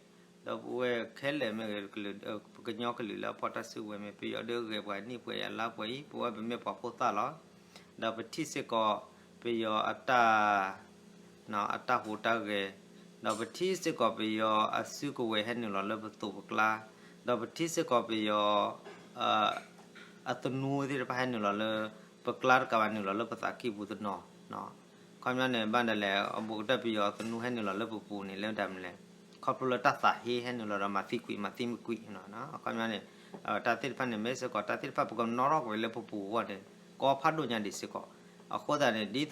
ဒီပုၢ်ဝဲၢ်ခဲလၢာ်မ့ၢ်ဂ့ၤ, ပကညီကလုာ်လၢအဖီၣ်တၢ်စုကဝဲၤမ့ၢ် ပယီၤဒုးအဂဲၤပှၤနံၣ်ပှဲၤအံၤအလါပှဲၤအံၤ ပဝဲပမ့ၢ်ပှၤဖိသၣ်လီၤ. ဒီးပထံၣ်စ့ၢ်ကီး ပယီၤအတၢ် အတၢ်ဟူးတၢ်ဂဲၤ, ဒီးပထံၣ်စ့ၢ်ကီးပယီၤအစုကဝဲၤဟဲနုာ်လီၤလၢပသိးပကျါ, ဒီးပထံၣ်စ့ၢ်ကီးပယီၤ အသနူသ့ၣ်တဖၣ်ဟဲနုာ်လီၤလၢ ပကျါတကးဘၣ်နုာ်လီၤလၢပသးကံၢ်ပူၤတနီၤ, ခီပညီန့ၣ် ဘၣ်ဒၣ်လဲာ် အဘူးကတၢၢ်ပယီၤသနူဟဲနုာ်လီၤလၢပပူၤန့ၣ် လၢတၢ်မနုၤလဲၣ်, ခီဖျိလၢတၢ်သးဟ့ဟဲနုာ်လီၤဒီးမၤသံကွံာ်မၤသံမကွံာ်နီၤ, အခီပညီန့ၣ် တၢ်သ့ၣ်တဖၣ်န့ၣ် မ့ၢ်စ့ၢ်ကီး တၢ်သ့ၣ်တဖၣ်ပကနီၣ်ထီၣ်ကွံာ်လၢပပူၤအဂီၢ်န့ၣ် ကီဖးဒိၣ်ညါဒံးစ့ၢ်ကီး, အဃိသတးန့ၣ် ဒ်သိး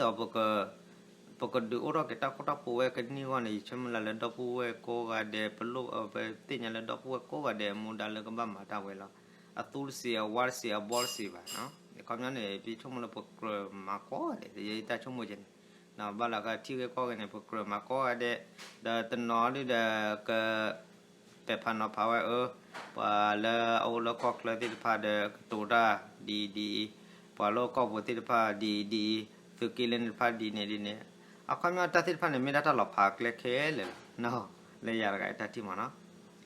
ပကဒုးအိၣ်ထီၣ်က့ၤတၢ်ကီတၢ်ခဲဝဲကနံၣ်အဂီၢ်န့ၣ် ယဆိကမိၣ်လၢလၢဒီပုၢ်ဝဲၢ်ကိးဂၤဒဲး ပလိၣ် ပသ့ၣ်ညါလၢဒီပုၢ်ဝဲၢ်ကိးဂၤဒဲး မူဒါလၢကဘၣ်မၤတၢ်ဝဲလီၤ. အသူတစံး အဝါတစံး အဘီတစံးဘၣ်, အခီပညီန့ၣ် ပဆိကမိၣ်လၢပကြၢးမၤကိးဂၤဒဲး ယတၢ်ဆိကမိၣ်ကဲန့ၣ်, ဘၣ်လၢကထံၣ်ဂ့ၢ်ကီၢ်ဂ့ၢ်န့ၣ် ပကြၢးမၤကိးဂၤဒဲး, ဒီးတနီၤဒုဒီးက ပဲာ်ဖးနီၤဖးဝဲအၢ, ပှၤလၢအအိၣ်လၢကီၢ်ချၢသ့ၣ်တဖၣ်ဒီး ကတိၤတၢ်ဒ်အံၤဒ်အံၤ, ပှၤလၢကီၢ်ပူၤသ့ၣ်တဖၣ်ဒ်အံၤဒ်အံၤ, သုးက့လၢန့ၣ်တဖၣ်ဒ်န့ၣ်ဒ်န့ၣ်, အခီပညီတၢ်သ့ၣ်တဖၣ်န့ၣ် မ့ၢ်ဒၣ်တၢ်လီၤဖးကျဲခဲလၢာ်လီၤ, လၢယၤတဂၤအတၢ်ထံၣ်မးနီၤ,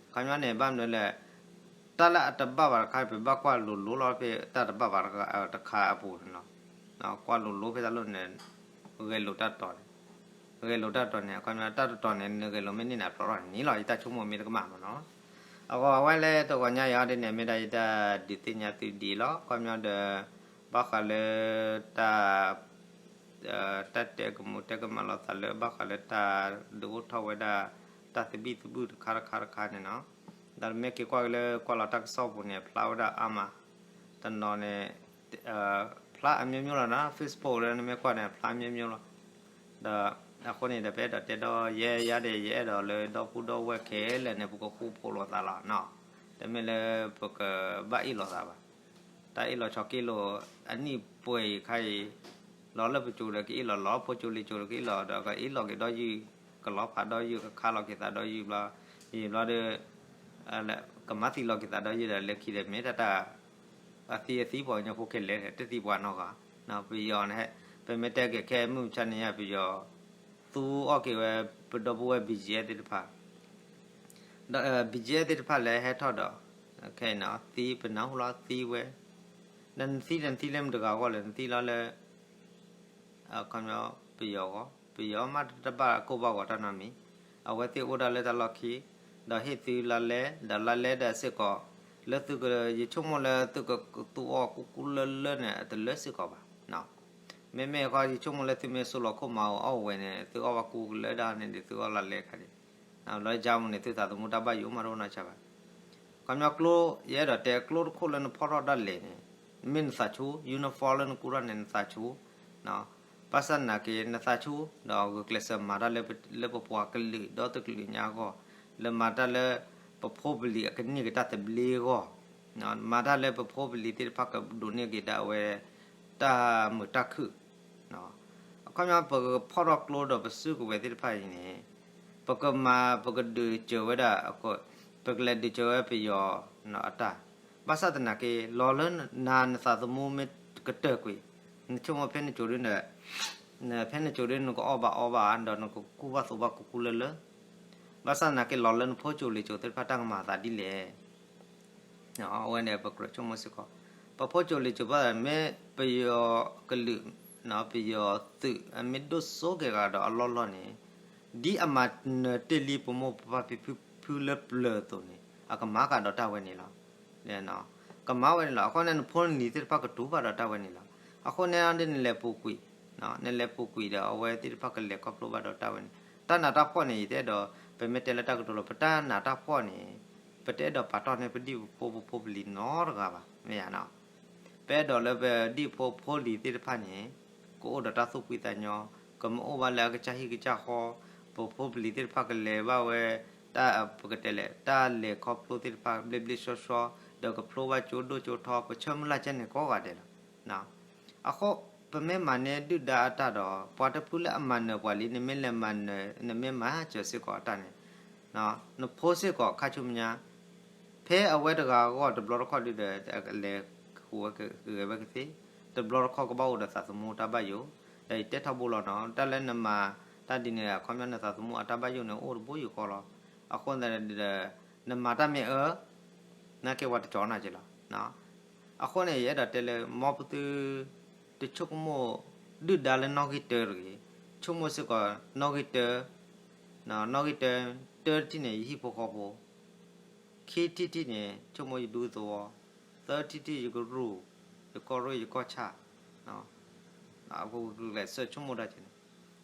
အခီပညီန့ၣ် ဘၣ်မနုၤလဲၣ်, တၢ်လၢအတဘၣ်ဘၣ်တခါ ပဘၣ်ကွၢ်လိၤလိၤလီၤဖဲတၢ်တဘၣ်ဘၣ်တခါအပူၤန့ၣ်လီၤ, ကွၢ်လိၤလိၤဖဲတၢ်လိၣ်န့ၣ် ဂဲၤလိာ်တၢ်တီၤန့ၣ် ဂဲၤလိာ်တၢ်တီၤန့ၣ် အခီပညီတၢ်တတီၤန့ၣ် နဂဲၤလိာ်မ့ၢ်န့ၢ်နၤဖျိးထီၣ်န့ၣ်လီၤ ယတၢ်ဆိကမိၣ်မ့ၢ်တကမၣ်မးနီၤ, အဂီၢ်အဝဲလၢတဂီၤညါအံၤဒ်န့ၣ် မ့ၢ်ဒၣ်ယတၢ်ဒုးသ့ၣ်ညါသုဒ်အံၤလီၤ အခီပညီဒီး ဘၣ်ဃးလၢ တၢ် တၢ်တဲကမူးတဲကမၣ်လိာ်သးလၢဘၣ်ဃးလၢတၢ်ဒုးအိၣ်ထီၣ်ဝဲဒၣ် တၢ်သဘံၣ်သဘုၣ်တခါတခါတခါန့ၣ်နီၤ, ဒီးမ့ၢ်က့ၤကွၢ်က့ၤလၢကွၢ်လီၤတၢ်ကစီၣ်ပူၤန့ၣ် ဖျါဝဲဒၣ်အါမး, တနီၤန့ၣ် ဖျါအမျိုးမျိုးလီၤနီၤ Facebook လၢနမ့ၢ်ကွၢ်န့ၣ် ဖျါအမျိုးမျိုးလီၤ, ဒီးအဃိန့ၣ်ဒီး ပအဲၣ်ဒိးတဲဒီး ယဲယါဒီး ယအဲၣ်ဒိးလၢဒီပုၢ်ဒီဝဲၢ်ခဲလၢာ်န့ၣ် ပကဃူဖိးလိာ်သးလီၤနီၤ, တမ့ၢ်လၢပကဘၣ်အ့ၣ်လိာ်သးဘၣ် တၢ်အ့ၣ်လိာ်ဆိးက့လိာ် အနံၣ်ပှဲၤအံၤခါအံၤ, လီၤလၢပစိၤဒီးကအ့ၣ်လိာ်လီၤ, ဖိစိၤလံၤစိၤဒီးကအ့ၣ်လိာ်ဒီးကအ့ၣ်လိာ်က့ၤဒီးယုၢ်, ကလီၤဖးဒီးယုၢ် ကခါလီၤက့ၤသးဒီးယုၢ်ဘျီ, ယံာ်ဘျီဒီး ကမၤသံလီၤက့ၤသးဒီးယုၢ်ဒီးလၢခံဒီးမ့ၢ်တၢ်တၢ် အသံအသံပှၤကညီဖိခဲလၢာ် တသံပှၤနီတဂၤ, ပယီၤန့ၣ် ပမ့ၢ်တဲက့ၤခဲမုၢ်မဆါန့ၣ်ညါ ပယီၤသူအီၣ်က့ၤဝဲ ပဒီပုၢ်ဝဲၢ် BGF သ့ၣ်တဖၣ် ဒီး BGF သ့ၣ်တဖၣ်လၢဟဲထီၣ်ဒီး ခဲအံၤနီၤ သံပနၢ်ဟူလီၤသံဝဲ, ဒီးနသံဒီးနသံလၢမတၤတဂၤအဂီၢ်လဲၣ် နသံလီၤလၢ အခီပညီ ပယီၤအဂီၢ်, ပယီၤမးတဘၣ်ကိၢ်ဘၣ်ဂီၤတၢ်နီတမံၤ, အဝဲသ့ၣ်အိၣ်ဒၣ်လၢတၢ်လီၢ်ခံ, ဒီးဟ့ၣ်သုလါလဲ, ဒီးလါလဲဒီးစ့ၢ်ကီး, လၢသုက ယဆိကမိၣ်လၢသုကသူအီၣ်ကူကူလၢလၢန့ၣ် တလၢစ့ၢ်ကီးဘၣ်. မ့မ့ၢ်ဃီ ယဆိကမိၣ်လၢသုမ့ၢ်စိလီၤခိၣ်မၤအီၣ်ဝဲန့ၣ် သုအီၣ်ဘၣ်ကူကလၢဒၣ်န့ၣ်ဒီး သုအီၣ်လါလဲခါန့ၣ်, လၢယါမူန့ၣ် သုသးသမူတၢ်ဘၣ်ယိၣ်မးတအိၣ်နီၢ်ဆါဘၣ်. ခီပညီကျိ ယအဲၣ်ဒိးတဲကျိတခိၣ်လၢနဖီၣ်ထီၣ်ဒၣ်လဲာ်န့ၣ်, မ့ၢ်နသးဆူ uniform လၢနကူထီၣ်န့ၣ် နသးဆူ ဘၣ်ဆၣ်သနာ်က့ နသးဆူ ဒီးဂုာ်ကျဲးစၢးမၤတၢ်လၢပပှၤကလုာ်ဒီတကလုာ်ညါအဂီၢ်, လၢမၤတၢ်လၢ ပဖိပလံၤအကန့ၢ်က့ၤတၢ်သဘျ့အဂီၢ်, မၤတၢ်လၢပဖိပလံၤသ့ၣ်တဖၣ်ကဒိးန့ၢ်က့ၤဒၣ်ဝဲ တၢ်မုာ်တၢ်ခုၣ်, အခီပညီပကဖီၣ်ထီၣ်ကျိဒီးပစုကဝဲၤသ့ၣ်တဖၣ်အံၤန့ၣ်, ပကမၤ ပကဒုးစၢၤဝဲဒၣ်, ပကလဲၤဒုးစၢၤဝဲပယီၤအတၢ်, ဘၣ်ဆၣ်သနာ်က့ လီၤလၢနၤနသးသမူမ့ၢ်ကတၢၢ်ကွံာ်, နဆိကမိၣ်ဖဲနစိၤဒ်န့ၣ်, ဖဲနစိၤဒ်နကအီၣ်ဘၣ်အီဘၣ် ဒီးနကကူဘၣ်သိးဘၣ်ကူကူလၢလၢ, ဘၣ်ဆၣ်သနာ်က့ လီၤလၢနဖိစိၤလံၤစိၤသ့ၣ်တဖၣ်တၢ်ကမၤအသးဒ်လဲၣ် အဝဲန့ၣ် ပကြၢးဆိကမိၣ်စ့ၢ်ကီး, ပဖိစိၤလံၤစိၤဘၣ်မ့ၢ်ပယီၤကလုာ်, ပယီၤသုးအမ့ၢ်ဒိၣ်စိက့ၤဂၤဒီးအလီၢ်လီၢ်န့ၣ်, ဒ်အမၤနၢၤတ့ၢ်လံပမိၢ်ပပၢ်ဖံဖုဖုလၢပျၢၤအသိးန့ၣ် အကမၤဃာ်ဒီးတၢ်ဝဲန့ၣ်လီၤ. ကမၤဝဲန့ၣ်လီၤ. အဃိန့ၣ် နဖိနလံၤသ့ၣ်တဖၣ်ကတူၢ်ဘၣ်ဒီးတၢ်ဝဲန့ၣ်လီၤ. အဃိန့ၣ်ဒ်နလဲၤပူၤကွံာ်, နလဲၤပူၤကွံာ်ဒီးအဝဲသ့ၣ်တဖၣ်ကလဲၤခီဖျိဘၣ်ဒီးတၢ်ဝဲန့ၣ်, တၢ်နးတၢ်ဖှီၣ်န့ၣ် ယတအဲၣ်ဒိး ပမ့ၢ်တဲလၢတၢ်ကတိၤလီၤ ပတၢ်နးတၢ်ဖှီၣ်န့ၣ်, ပတအဲၣ်ဒိးပာ်တီၢ်န့ၢ်ပဒံၣ်ပဖိပဖိပလံၤနီတဂၤဘၣ် မ့ၢ်ဧါနီၤ. ပအဲၣ်ဒိးလၢပဒံၣ်ဖိဖိလံၤသ့ၣ်တဖၣ်န့ၣ်, ကအိၣ်ဒီးတၢ်သူၣ်ဖှံသးညီ, ကမ့ၢ်အိၣ်ဘၣ်လၢအကစၢ်ဟံၣ်ကစၢ်ဃီ, ပဖိပလံၤသ့ၣ်တဖၣ်ကလဲၤဘၣ်ဝဲ, တၢ်ပကတဲလဲၣ် တၢ်လဲၤခီဖျိသ့ၣ်တဖၣ်ဘျ့ဘျ့ဆှီဆှီ, ဒီးကဖျိဘၣ်ကၠိဒိၣ်ကၠိထီ ပဆၢမုၢ်လၢ်ကဲန့ၣ်ကိးဂၤဒဲးလီၤ. အဃိ ပမ့ၢ်မၤန့ၢ်ဒုၣ်ဒါအတၢ်ဒီး ပှၤတဖုလၢအမၤနၢၤပှၤလံ နမ့ၢ်လဲၤမၤနၢၤ နမ့ၢ်မၤစၢၤစ့ၢ်ကီးအတၢ်န့ၣ်, နဖိစ့ၢ်ကီးခါဆူညါ, ဖဲအဝဲတဂၤအဂီၢ်တဘျီတခီၣ်ဒုဒီး လဲၤဃုာ်ဝဲကဂဲၤဝဲကသ့, တဘျီတခီၣ်ကဘၣ်အိၣ်ဒီးသးသမူတၢ်ဘၣ်ယိၣ်, ဒီးယတဲထီဘိလီၤနီၤ တၢ်လၢနမၤတၢ်ဒ်န့ၣ် အခီပညီနသးသမူအတၢ်ဘၣ်ယိၣ်န့ၣ်အိၣ်တဘိယူၢ်ဃီလီၤ. အဃိန့ၣ်ဒီး နမၤတၢ်မ့ၢ်အၢ နာ်က့ပှၤတကၠီနၤက့ၤလီၤ. အဃိန့ၣ် ယအဲၣ်ဒိးတဲလၢ မ်ပသု တဆိကမိၣ် ဒုၣ်ဒါလၢနီၣ်ဂံၢ်တၢတဂ့ၤ, ဆိကမိၣ်စ့ၢ်ကီး နီၣ်ဂံၢ်တၢ, နီၣ်ဂံၢ်တၢ, တၢတထံၣ်န့ၣ် ယဟံၣ်ဖိဃီဖိ, ခံထံၣ်တထံၣ်န့ၣ် ဆိကမိၣ်ယဒူသဝီ, သၢထံၣ်တထံၣ်ယကရူၢ်, ယကီၢ်ရ့ၣ်ယကီၢ်ဆၣ်, ပကကျဲးစၢးဆိကမိၣ်တၢ်က့ၤန့ၣ်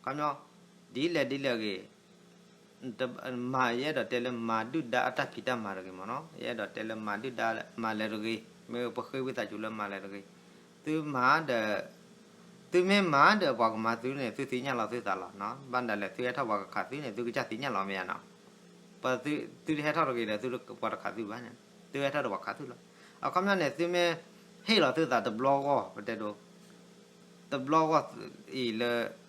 ခီပညီ ဒ်လဲၣ်ဒ်လဲၣ်ဂ့ၤ မၤ ယအဲၣ်ဒိးတဲလၢမၤဒုၣ်ဒါအတၢ်ဖံးတၢ်မၤတဂ့ၤမ့ၢ်နီၤ, ယအဲၣ်ဒိးတဲလၢမၤဒုၣ်ဒါမၤလဲၤတဂ့ၤ, မ့ၢ်ပဃ့ဝံသးစူၤလၢမၤလဲၤတဂ့ၤ, သုမၤဒီး သုမ့ၢ်မၤဒီးပှၤကမၤသုန့ၣ် သုသ့ၣ်ညါလီၤသုသးလီၤ, ဘၣ်မနုၤလဲၣ် သုဟဲထီၣ်ပှၤကခးသုန့ၣ် သုကစၢ်သ့ၣ်ညါလီၤမ့ၢ်ဧါနီၤ, ပှၤ သုတဟဲထီၣ်တဂ့ၤဒီး သုပှၤတခးသုဘၣ်န့ၣ် သုဟဲထီၣ်ဒီးပှၤခးသုလီၤ, အခီပညီန့ၣ် သုမ့ၢ်ဟ့ၣ်လီၤသုသးတဘျီဂီၢ် ပတဲဒိ တဘျီဂီၢ်အံၤလၢ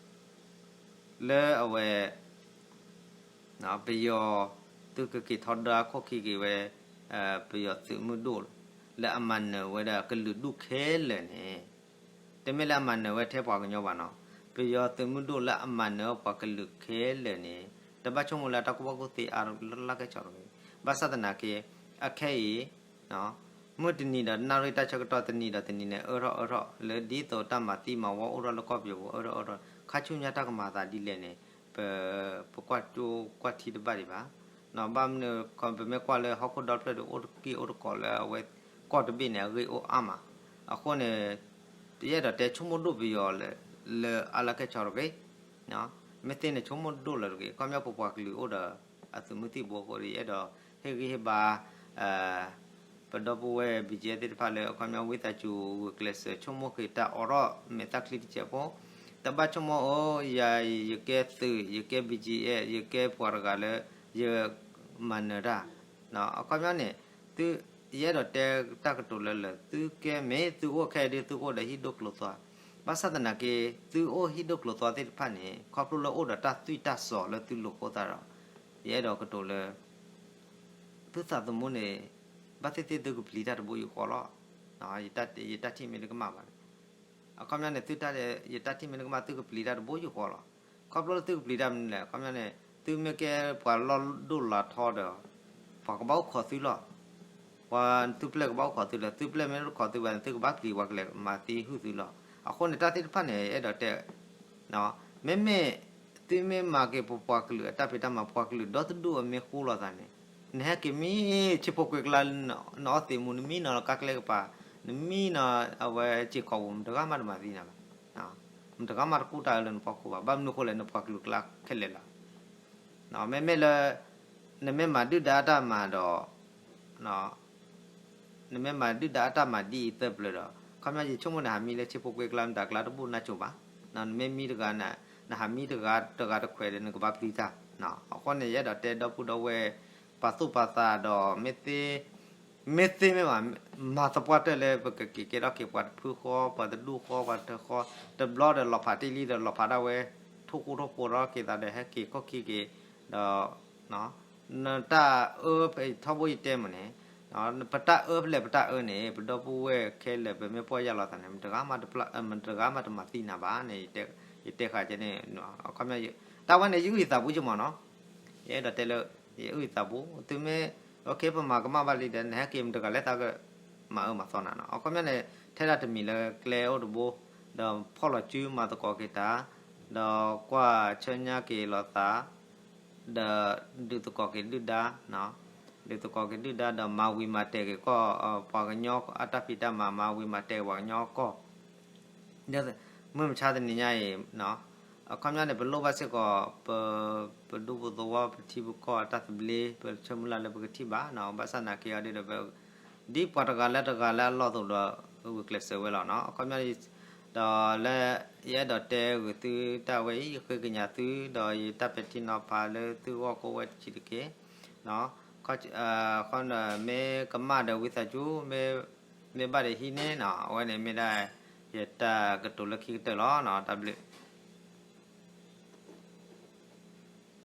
လၢအဝဲ ပယီၤ သုကက့ၤထီဒါခိၣ်ခံက့ၤဝဲ ပယီၤသုးမုၢ်ဒိၣ် လၢအမၤနၢၤဝဲဒၣ်ကလုာ်ဒူၣ်ခဲလၢာ်န့ၣ်, တမ့ၢ်လၢအမၤနၢၤဝဲထဲပှၤကညီဘၣ်နီၤ, ပယီၤသုးမုၢ်ဒိၣ်လၢအမၤနၢၤပှၤကလုာ်ခဲလၢာ်န့ၣ် တဘၣ်ဆိကမိၣ်လၢတၢ်ကူၣ်ဘၣ်ကူၣ်သ့အါလၢ်ကဲၣ်ဆိးတဂ့ၤ, ဘၣ်ဆၣ်သနာ်က့ အခဲအံၤ မုၢ်တနံၤဒီးနၣ်ရံၣ်တၢ်ဆၢကတီၢ်တနံၤဒီးတနံၤန့ၣ် အၢထီၣ်အၢထီၣ်လၢဒ်သိးတၢ်မၤသံမၤဝီအိၣ်ထီၣ်လၢကီၢ်ပယီၤပူၤ အၢထီၣ်အၢထီၣ် ခါဆူညါတၢ်ကမၤသးဒ်လဲၣ်န့ၣ် ပ ပကွၢ်ကၠိကွၢ်ထံတဘၣ်ဒံးဘၣ်, ဘၣ်မနုၤ ပမ့ၢ်ကွၢ်လၢဟီၣ်ခိၣ်ဒီဖျၢၣ်ဒီး အိၣ်တက့ၢ်အိၣ်တကိးလၢအဝဲကီၢ်တဘ့ၣ်န့ၣ် အဂ့ၢ်အိၣ်အါမး, အဃိန့ၣ် ယအဲၣ်ဒိးတဲဆိကမိၣ်ဒိၣ်ပယီၤလၢအါလၢ်ကဲၣ်ဆိးတဂ့ၤ မ့ၢ်သ့န့ၣ်ဆိကမိၣ်ဒိၣ်လၢၤတဂ့ၤ, ခီပညီပပှၤကလုာ်အိၣ်ဒီး အသုးမုၢ်သံၣ်ဘိအဃိဒီး ယအဲၣ်ဒိးဟ့ၣ်ဂံၢ်ဟ့ၣ်ဘါ ပဒီပုၢ်ဝဲၢ် ဘံကဲ သ့ၣ်တဖၣ်လၢ အခီပညီဝံသးစူၤဂုာ်ကျဲးစၢးဆိကမိၣ်ဃ့တၢ်အိးထီၣ်မဲာ်သၣ်ချံတစဲးဖိ, တဘၣ်ဆိကမိၣ်ဧၢ ယၤ ယကဲသုး ယကဲ ဘံကဲ ယကဲပှၤတဂၤလၢ ယမၤနၢၤတၢ်, အခီပညီန့ၣ် သု ယအဲၣ်ဒိးတဲတၢ်ကတိၤလၢလၢာ် သုကဲမ့ၢ်သုအိၣ်ခဲအံၤဒ်သုအိၣ်ဒီးဟံၣ်ဒိၣ်ကျိၤသွါ, ဘၣ်ဆၣ်သနာ်က့ သုအိၣ်ဟံၣ်ဒိၣ်ကျိၤသွါသ့ၣ်တဖၣ်န့ၣ် ခီဖျိလၢအိၣ်ဒီးတၢ်သွံၣ်တၢ်စီၤလၢသုလိၤအဃိသတးဒီး ယအဲၣ်ဒိးကတိၤလၢ သုသးသမူန့ၣ် ဘၣ်သ့ၣ်သ့ၣ်သုကပျံၤတၢ်တဘိယူၢ်ဃီလီၤ. ယတၢ်ထံၣ်မ့ၢ်တကမၣ်ဘၣ်န့ၣ်, အခီပညီန့ၣ် သုတၢ် ယတၢ်ထံၣ်မ့ၢ်တကမၣ် သုကပျံၤတၢ်တဘိယူၢ်ဃီလီၤ. ခီဖျိလၢသုကပျံၤတၢ်မနုၤလဲၣ်, အခီပညီန့ၣ် သုမ့ၢ်ကဲပှၤလီၢ်ဒိၣ်လီၤထီဒီး ပှၤကဘၣ်အိၣ်ခိးသုလီၤ. ပှၤသုပျဲၢ်ကဘၣ်အိၣ်ခိးသုလီၤ. သုပျဲၢ်မ့ၢ်တအိၣ်ခိးသုဘၣ်န့ၣ် သုကဘၣ်ပျံၤပှၤကလဲၤမၤသံဟုၣ်သုလီၤ. အဃိန့ၣ် တၢ်သ့ၣ်တဖၣ်န့ၣ် အဲၣ်ဒိးတဲ မ့မ့ၢ် သုမ့ၢ်မၤက့ၤပပှၤကလုာ်အတၢ်ဖံးတၢ်မၤ ပှၤကလုာ်ဒီတဒူၣ်အမ့ၢ်ဃူလိာ်သးန့ၣ်, နဟဲက့ၤမံဆ့ဖိကွ့ကလါ နအီၣ်သံးမူ နမံနီၤကါကျဲကပၤ, နမံနီၤအဝဲစ့ၢ်ကီးပူၤ မတဂၤမးတမၤသံနၤဘၣ်. မတဂၤမးတကူၣ်တၢ်အၢလၢနဖီခိၣ်ဘၣ်, ဘၣ်မနုၤဃိလဲၣ် နပှၤကလုာ်ကျါခဲလၢာ်လီၤ. မ့မ့ၢ်လၢ နမ့ၢ်မၤဒုၣ်ဒါအတၢ်မၤဒီး နမ့ၢ်မၤဒုၣ်ဒါအတၢ်မၤဒ်အံၤသၢပျၢၤဒီး ခီပညီယဆိကမိၣ်န့ၣ် ဟးမံလၢဆ့ဖိကွ့ကလါမတၤကျါတဘူၣ်နၢ်စိၤဘၣ်. နမ့ၢ်မံတဂၤ နဟးမံတဂၤတဂၤတခွဲးဒီး နကဘၣ်ပျံၤတၢ်. အဃိန့ၣ် ယအဲၣ်ဒိးတဲဒီပုၢ်ဒီဝဲၢ် ပာ်သူၣ်ပာ်သးဒီး မ့ၢ်သ့ မ့ၢ်သ့မ့ၢ်ဘၣ် မၤသပှၢ်တၢၢ်လၢပကက့ၤကဲထီၣ်က့ၤပှၤတဖုဃီ ပှၤတဒူၣ်ဃီ ပှၤတဃီ တဘျီဒီးလီၤဖးတ့ၢ်လံဒီးလီၤဖးဒၣ်ဝဲ ထိၣ်ဃူထိၣ်ဖိးထီၣ်က့ၤသးဒီး ဟဲက့ၤခီၣ်ခံက့ၤ ဒီး နတၢ်အၢ ထီဘိယတဲမ့ၢ်န့ၣ် ပတၢ်အၢဖဲလဲၣ်ပတၢ်အၢန့ၣ် ပဒီပုၢ်ဝဲၢ်ခဲလၢာ် ပမ့ၢ်ပီၢ်ယၢ်လီၤသးန့ၣ် မတဂၤမးတမၤသံနၤဘၣ်န့ၣ် ယတဲဃာ်ကဲန့ၣ် အခီပညီ တၢ်ဝဲန့ၣ် ယအုၣ်ယသးပူၤကမ့ၢ်နီၤ. ယအဲၣ်ဒိးတဲလၢ ယအုၣ်ယသးပူၤ သုမ့ၢ် အခဲ ပမၤကမၣ်ဘၣ်လံဒီး နဟဲက့ၤမတဂၤလဲၤသးက မၤအၢမၤသီနၤနီၤ. အခီပညီန့ၣ် ထဲဒၣ်တမံၤလၢကျဲအိၣ်တဘိ ဒီးဖီၣ်လီၤစုမၤသကိးက့ၤတၢ် ဒီးကွၢ်ဆၢညါက့ၤလိာ်သး ဒီးဒုးသကိးက့ၤဒုၣ်ဒါ ဒုးသကိးက့ၤဒုၣ်ဒါဒီးမၤဝံၤမၤတဲာ်က့ၤကီၢ် ပှၤကညီအတၢ်ဖံးတၢ်မၤ မၤဝံၤမၤတဲာ်က့ၤပှၤကညီကီၢ် မုၢ်မဆါတနံၤညါအံၤ အခီပညီန့ၣ် ပလိၣ်ဘၣ်စ့ၢ်ကီး ပ ပဒူပသဝီ ပထံပကီၢ်အတၢ်သဘျ့ ပဆၢမုၢ်လၢ်လၢပကထံၣ်ဘၣ်နီၤ ဘၣ်ဆၣ်သနာ်က့အီၤဒ်ဒီး ဒ်ပှၤတဂၤလၢတဂၤလၢအလီၢ်သိးဒီး ဂုာ်ကျဲးစၢးဝဲလီၤနီၤ. အခီပညီ ဒီးလၢ ယအဲၣ်ဒိးတဲဂုာ်သုတၢ်ဝဲအံၤ ယဃ့ကညးသု ဒီးယတၢ်ပဲာ်ထံနီၤဖးလၢသုဂီၢ်ကိးဝဲတဆံးတက့ၢ်. မ့ၢ်ကမၣ်ဒီးဝံသးစူၤ မ့ၢ်ဘၣ်ဒီးဟံးန့ၢ်နီၤ အဝဲန့ၣ်မ့ၢ်ဒၣ် ယတၢ်ကတိၤလၢခံကတၢၢ်လီၤ. တၢ်ဘျုး